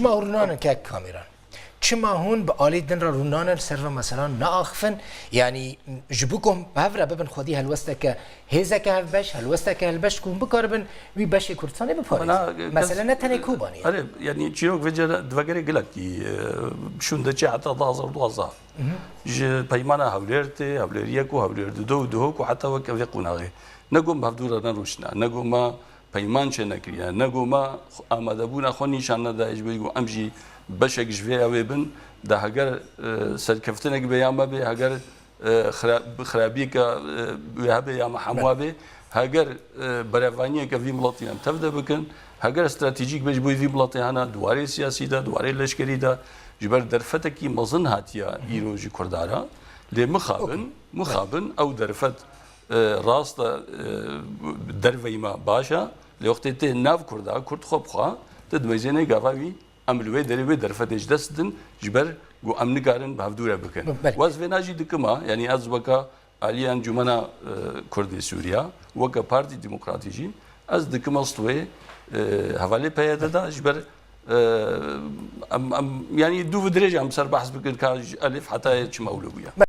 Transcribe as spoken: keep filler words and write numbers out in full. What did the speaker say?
Çima hûn rûnanin kek Kamîran? Çima hûn bi alî din re rûnanin, ser ve meselan naaxifin? Yanî ji bo ku hûn bi hev re bibin xwedî helwesteke hêzeke hevbeş, helwesteke helbeş ku hûn bikaribin wî beşê Kurdistanê biparêzin. Bana, e, Mesele kes-, ne tenê Kobanê ye. Erê, yanî çîrok vê cere divegerê gelekî, e, şûnde çê heta du hazar duwazdeh. Ji peymana Hewlêr tê, Hewlêriyek û Hewlêr dido û diho ku heta weke vê qonaxê. Ne ku em bi hevdû re nerûştine, ne ku me peyman çênekiriye, ne ku me amadebûna xwe nîşan nedaye ji bo ku em jî beşek ji vê ew ê bin, de heger, e, serkeftinek bê ya me bê, heger, e, xira-, xirabiyeke, e, wê hebe ya me hemwa bê, heger, e, berevaniyeke vî miletî em tev de bikin, heger stratejîk bê ji bo vî miletê hene di warê siyasî de, di warê leşkerî de, ji ber derfetekî mezin hatiye îro ji Kurda re. Lê mixabin, mixabin ew derfet, e, rast e, e, derveyî me baş e. Lê wextê tê nav Kurda, Kurd xwe bi xwe, tu dibêjê nê gava wî, em li wê derê wê derfetê ji dest didin, ji ber ku em nikarin bi hevdû re bikin. Belê. Wez vêna jî dikima, yanî ez weke alî Encûmena, e, Kurdê Sûriya, weke Partî Demokratî jî, ez dikima stûyê, e, hevalê P Y D de, ji ber, e, em, em, yanî dû bi dirêj em ser behs bikin ka ji elif heta yê çima wilo bûye.